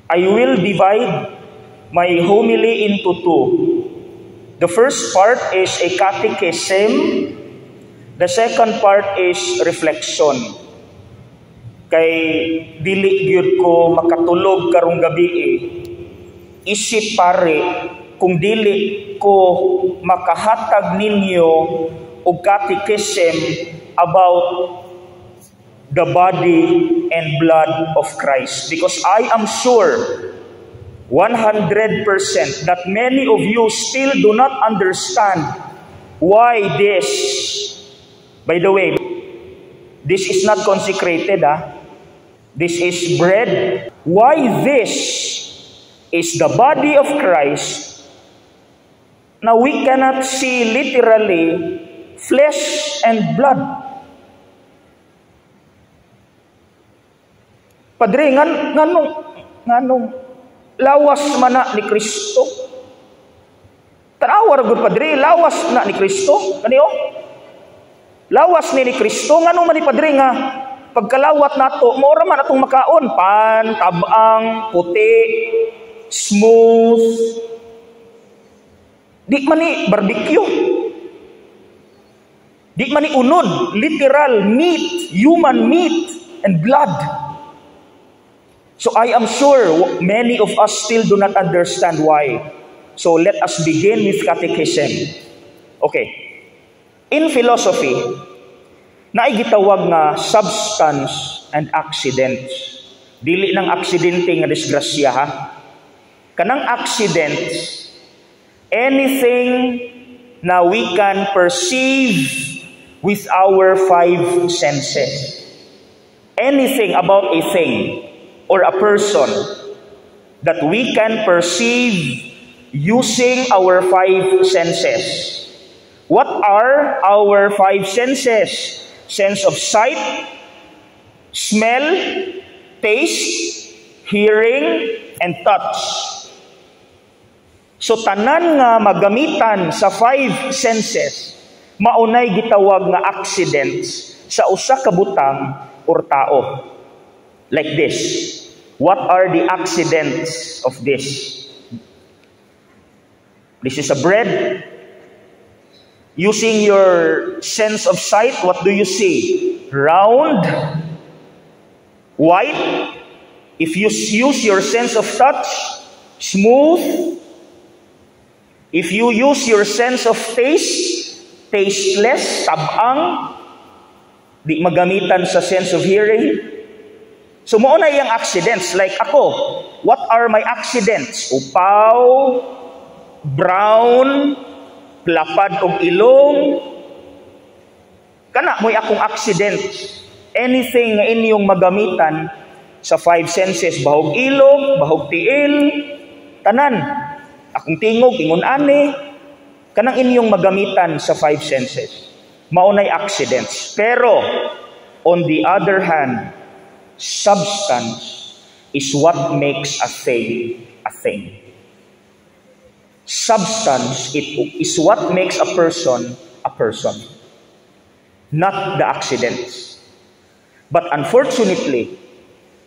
I will divide my homily into two. The first part is a catechism. The second part is reflection. Kay dili gyud ko makatulog karong gabi eh. Isip pare kung dili ko makahatag ninyo og catechism about the body and blood of Christ. Because I am sure 100% that many of you still do not understand why this. By the way, this is not consecrated, ah. This is bread. Why this is the body of Christ? Now we cannot see literally flesh and blood. Padre, nganong lawas man na ni Kristo? Tanawa ra gud, Padre, lawas na ni Kristo. Kani oh. Lawas ni Kristo. Nganong man ni, Padre, nga pagkalawat nato mao ra man atong makaon, pan, tabang, puti, smooth. Di man ni barbecue. Di man ni unod, literal meat, human meat and blood. So I am sure many of us still do not understand why. So let us begin with catechism. Okay. In philosophy, naay gitawag nga substance and accidents. Dili nang aksidente nga disgrasya ha. Kanang accidents, anything na we can perceive with our five senses. Anything about a thing or a person that we can perceive using our five senses. What are our five senses? Sense of sight, smell, taste, hearing, and touch. So tanan nga magamitan sa five senses, maunay gitawag nga accidents sa usa ka butang or tao. Like this. What are the accidents of this? This is a bread. Using your sense of sight, what do you see? Round, white. If you use your sense of touch, smooth. If you use your sense of taste, tasteless, tabang, di magamitan sa sense of hearing. So mao na iyang accidents. Like ako, what are my accidents? Upaw, brown, lapad og ilong. Kana mo'y akong accidents. Anything nga inyong magamitan sa five senses, bahog ilong, bahog tiil, tanan. Akong tingog, ingon ani, kanang inyong magamitan sa five senses. Maunay accidents. Pero, on the other hand, substance is what makes a thing a thing. Substance, it is what makes a person a person, not the accidents. But unfortunately,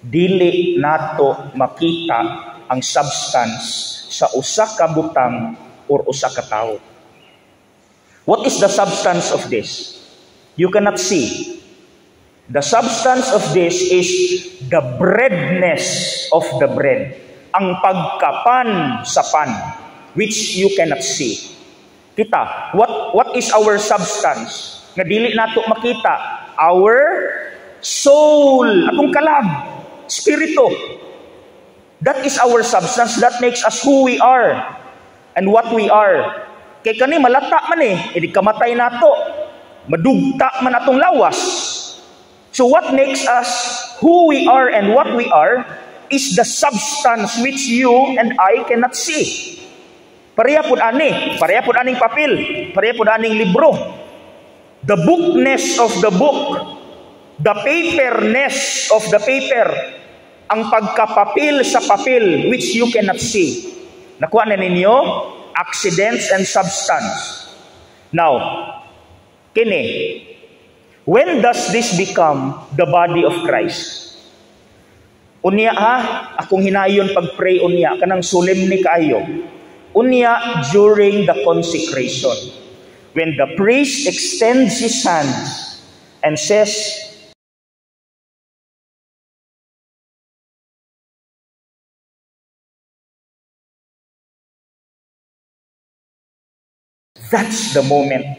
dili nato makita ang substance sa usa ka butang or usa ka tawo. What is the substance of this? You cannot see. The substance of this is the breadness of the bread. Ang pagkapan sa pan, which you cannot see. Kita, what is our substance? Nga dili nato makita. Our soul, atong kalag, spirito. That is our substance. That makes us who we are and what we are. Kay kani malata man eh, edi kamatay nato. Madugta man atong lawas. So what makes us who we are and what we are is the substance which you and I cannot see. Pareha pud ani, pareha pud aning papel, pareha pud aning libro. The bookness of the book, the paperness of the paper, ang pagkapapil sa papel which you cannot see. Nakuha na ninyo? Accidents and substance. Now, kini, when does this become the body of Christ? Unya ha, akong hinayon pag-pray unya, kanang solemn ni kaayo. Unya during the consecration, when the priest extends his hands and says, "That's the moment.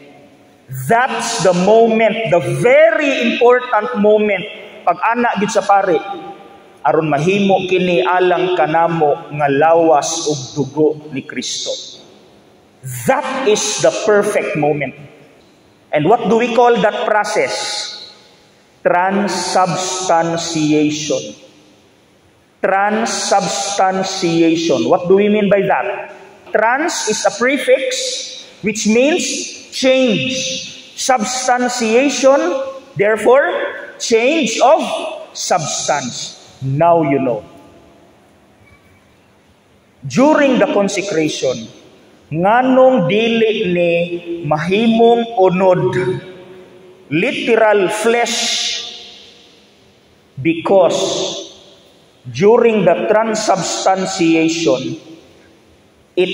That's the moment, the very important moment." Pag ana gid sa pare, aron mahimo kini alang kanamo nga lawas ug dugo ni Kristo. That is the perfect moment. And what do we call that process? Transubstantiation. Transubstantiation. What do we mean by that? Trans is a prefix which means change. Substantiation, therefore, change of substance. Now you know. During the consecration, nganong dili ni mahimong unod, literal flesh, because during the transubstantiation, it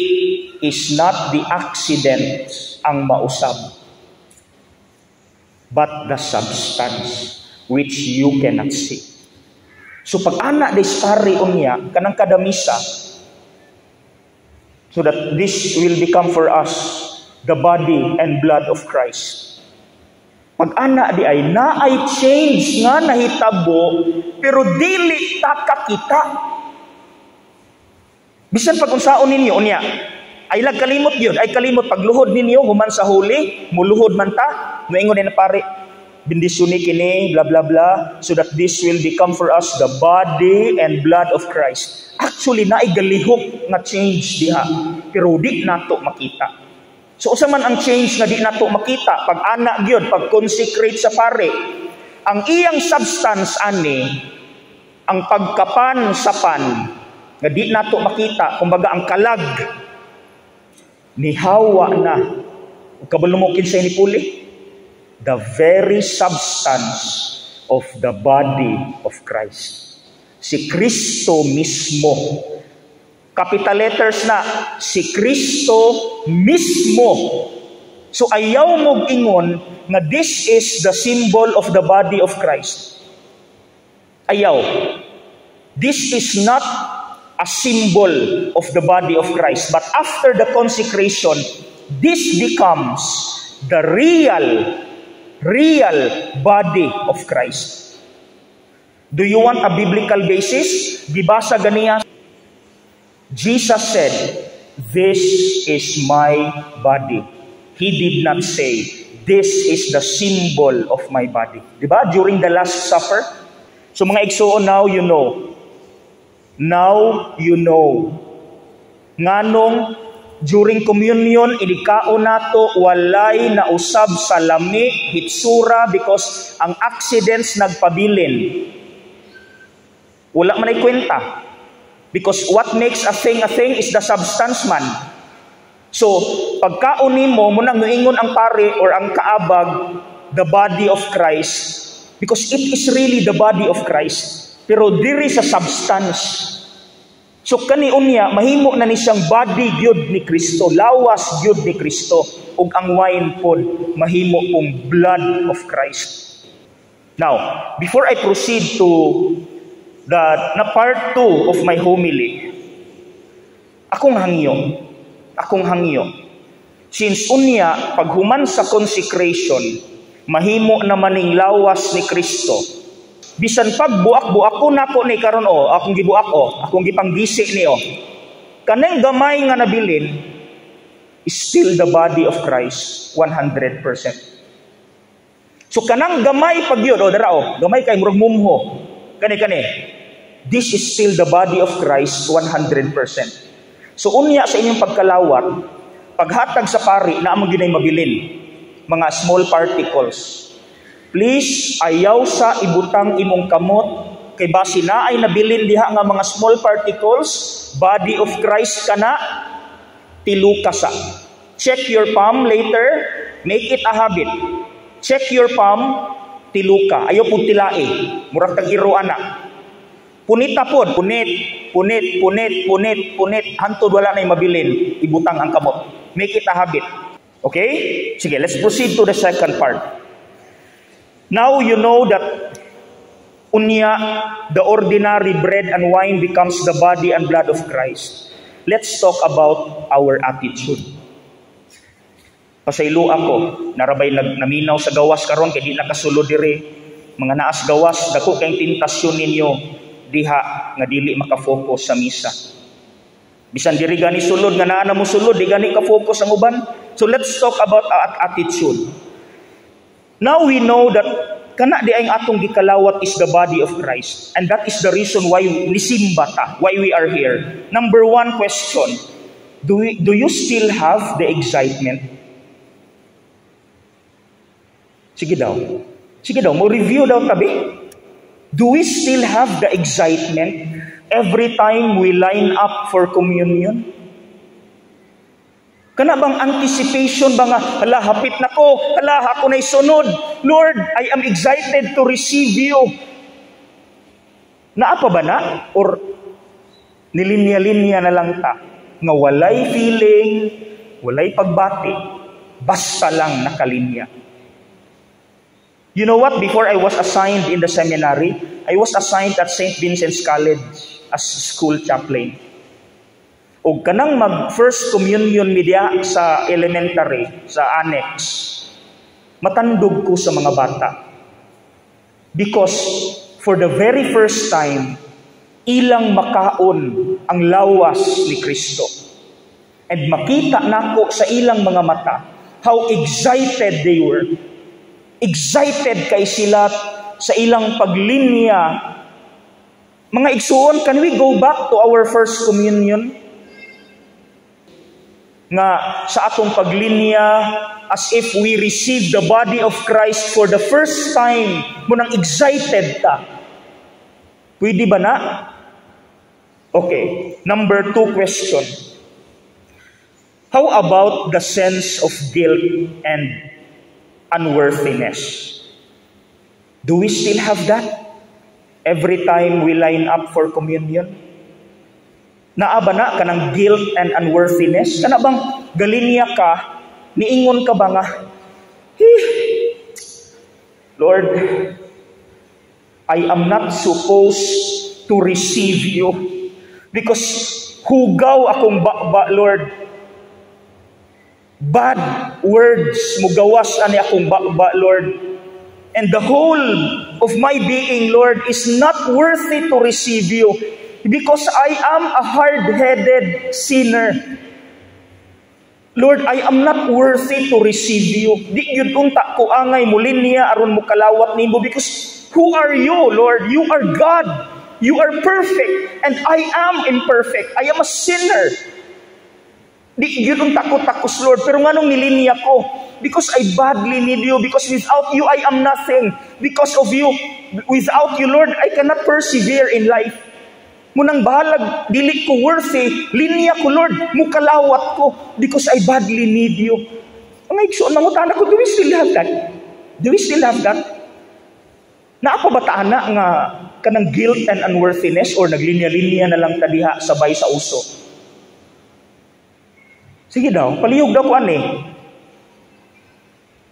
is not the accident ang mausab, but the substance which you cannot see. So pag ana des pare unya, kanang kada misa, so that this will become for us the body and blood of Christ. Pag ana di ay naay change nga nahitabo, pero dili ta kakita. Bisan pag unsaon ninyo unya, ay lag kalimot yun, ay kalimot pagluhod ninyo human sa huli, muluhod man ta, moingon ni na pare, bendisyon ni kini, blah blah blah, so that this will become for us the body and blood of Christ. Actually, naay galihok nga change diha, pero di nato makita. So usa man ang change nga di nato makita, pag ana gyud, pag consecrate sa pare, ang iyang substance ani, ang pagkapan sa pan, nga di nato makita, kumbaga ang kalag, nihawa na. Kabalo mo kinsay ni puli? The very substance of the body of Christ. Si Kristo mismo. Capital letters na, si Kristo mismo. So ayaw mog ingon nga this is the symbol of the body of Christ. Ayaw. This is not a symbol of the body of Christ. But after the consecration, this becomes the real body of Christ. Do you want a biblical basis? Gibasa ganiya. Jesus said, "This is my body." He did not say, "This is the symbol of my body." Diba? During the Last Supper. So mga igsuon, now you know. Now you know. Nganong during communion, inikaon nato, walay nausab sa lami, hitsura, because ang accidents nagpabilin. Wala man ay kwenta. Because what makes a thing is the substance man. So, pagkaon nimo, munang nuingon ang pare or ang kaabag, the body of Christ, because it is really the body of Christ. Pero diri sa substance. So kani unya mahimo na ni siyang body gyud ni Kristo, lawas gyud ni Kristo, ug ang wine pod mahimo pong blood of Christ. Now, before I proceed to the na part 2 of my homily, akong hangyo. Since unya paghuman sa consecration, mahimo na maning lawas ni Kristo. Bisan pag buak-buak ko nako ni karon o, akong gibuak o, akong gipanggisi ni o. Kanang gamay nga nabilin is still the body of Christ 100%. So kanang gamay pag yun, o dara o, gamay kay murag mumho. Kani kani. This is still the body of Christ 100%. So unya sa inyong pagkalawat, paghatag sa pari na among ginay mabilin, mga small particles. Please, ayaw sa ibutang imong kamot kay basi na ay nabilin diha nga mga small particles, body of Christ kana, tiluka sa. Check your palm later, make it a habit. Check your palm, tiluka. Ayaw pud tilae, murag tag-iro ana. Punita pod, punit, punit, punit, punit, punit, hantod wala na mabilin, ibutang ang kamot. Make it a habit. Okay? Sige, let's proceed to the second part. Now you know that unya, the ordinary bread and wine becomes the body and blood of Christ. Let's talk about our attitude. Pasaylo ako, naa ra bay naminaw sa gawas karon kay di nakasulod diri. Mga naas gawas, dako kay tentasyon ninyo diha nga dili maka-focus sa misa. Bisan diri gani sulod nga naa na mo sulod, di gani ka focus ang uban. So let's talk about attitude. Now we know that kana di ang atong gikalawat is the body of Christ. And that is the reason why nisimba ta, why we are here. Number one question, do you still have the excitement? Sige daw. Sige daw, mo review daw tabi. Do we still have the excitement every time we line up for communion? Kana bang anticipation ba nga, "Hala, hapit na ko, hala, ako na'y sunod. Lord, I am excited to receive you"? Naa pa ba na? Or nilinya-linya na lang ta nga walay feeling, walay pagbati, basta lang nakalinya? You know what? Before I was assigned in the seminary, I was assigned at St. Vincent's College as school chaplain. O kanang mag first communion media sa elementary, sa annex, matandog ko sa mga bata. Because for the very first time, ilang makaon ang lawas ni Kristo. And makita nako sa ilang mga mata how excited they were. Excited kay sila sa ilang paglinya. Mga igsuon, can we go back to our first communion? Nga sa atong paglinya, as if we receive the body of Christ for the first time, munang excited ta. Pwede ba na? Okay. Number two question. How about the sense of guilt and unworthiness? Do we still have that every time we line up for communion? Naa ba na kanang guilt and unworthiness? Kana bang galinya ka, niingon ka ba nga, "Lord, I am not supposed to receive you because hugaw akong baba, Lord. Bad words mugawas ani akong baba, Lord. And the whole of my being, Lord, is not worthy to receive you because I am a hard-headed sinner. Lord, I am not worthy to receive you. Di gyud unta ko angay mulinya aron mo kalawat nimo because who are you, Lord? You are God. You are perfect and I am imperfect. I am a sinner. Di gyud unta ko takos, Lord, pero nganong nilinya ko? Because I badly need you, because without you I am nothing. Because of you, without you, Lord, I cannot persevere in life. Munang bahalag dili ko worthy, linya ko, Lord, mukalawat ko because I badly need you." Mga igsoon, mangutana ko, do we still have that? Do we still have that? Naa pa ba ta ana nga kanang guilt and unworthiness or naglinya-linya na lang ta diha sabay sa uso? Sige daw, palihog daw ko ani.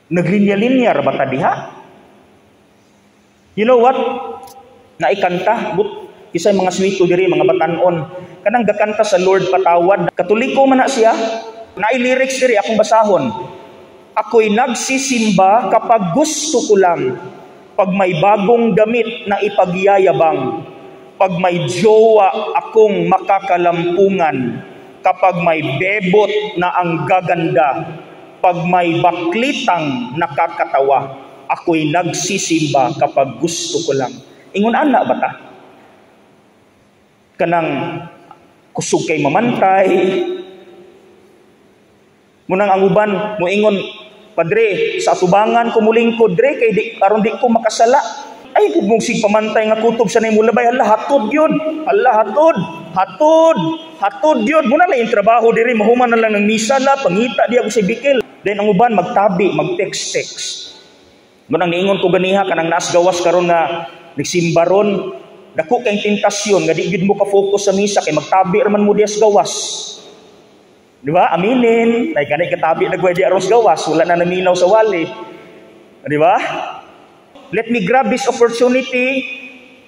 Naglinya-linya ra ba ta diha? You know what? Naikanta, but isay mga swito diri, mga batanon. Kanang gakanta sa "Lord Patawad". Katoliko man na siya. Naay lyrics diri akong basahon. "Ako'y nagsisimba kapag gusto ko lang. Pag may bagong damit na ipagyayabang. Pag may jowa akong makakalampungan. Kapag may bebot na ang gaganda. Pag may baklitang nakakatawa. Ako'y nagsisimba kapag gusto ko lang." Ingon ana ba ta? Kanang kusog kay mamantay. Munang ang uban moingon, "Padre, sa atubangan ko mulingkod dre kay di, aron di ko makasala." Ay, kung mong sig pamantay nga kutob sa nimo labay, hala, hatod yun. Hala, hatod. Hatod. Hatod yun. Muna lang yung trabaho diri, mahuman na lang ng misa na, pangita di ako sa bikil. Then ang uban, magtabi, mag-text-text. Munang niingon ko ganiha, kanang naas gawas karon nga nagsimbaron, Dako kay tentasyon nga di gyud mo ka-focus sa misa kay magtabi ra man mo diya sa gawas. Di ba? Aminin, nay kanay katabi na di aron sa gawas, wala na naminaw sa wali. Di ba? Let me grab this opportunity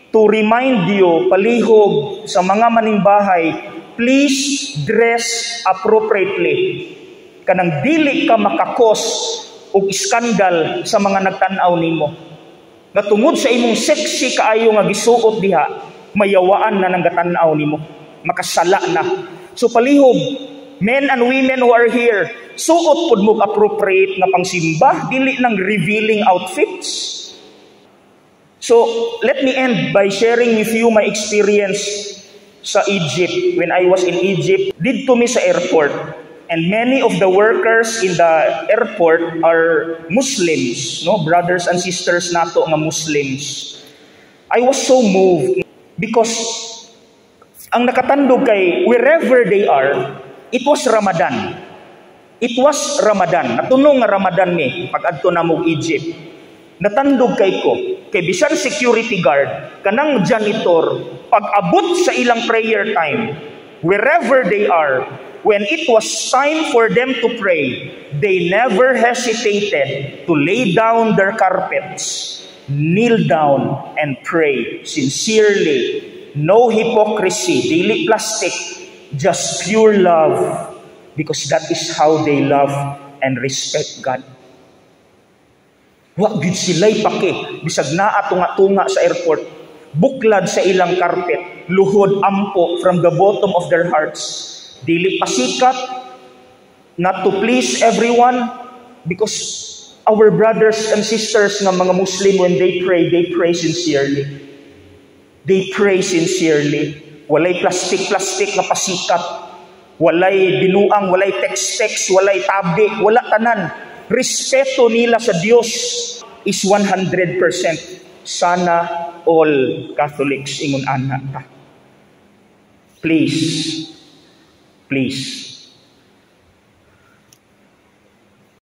to remind you, palihog sa mga maningbahay, please dress appropriately. Kanang dili ka maka-cause og iskandal sa mga nagtan-aw nimo. Nga tungod sa imong sexy kaayo nga gisuot diha, mayawaan na nang gatan-aw nimo. Makasala na. So palihog, men and women who are here, suot pud mo appropriate nga pangsimba, dili nang revealing outfits. So, let me end by sharing with you my experience sa Egypt. When I was in Egypt, didto mi sa airport. And many of the workers in the airport are Muslims, no? Brothers and sisters nato nga Muslims. I was so moved because ang nakatandog kay wherever they are, it was Ramadan. It was Ramadan. Natunong nga Ramadan mi pag adto na mo Egypt. Natandog kay ko kay bisan security guard, kanang janitor, pag abot sa ilang prayer time, wherever they are, when it was time for them to pray, they never hesitated to lay down their carpets, kneel down and pray sincerely. No hypocrisy, dili plastic, just pure love, because that is how they love and respect God. Wa gyud sila'y pake bisag naa tunga-tunga sa airport, buklad sa ilang carpet, luhod, ampo from the bottom of their hearts. Dili pasikat, not to please everyone, because our brothers and sisters nga mga Muslim, when they pray sincerely. They pray sincerely. Walay plastic-plastic nga pasikat. Walay binuang, walay text-text, walay tabi, wala tanan. Respeto nila sa Dios is 100%. Sana all Catholics ingon ana ta. Please, please.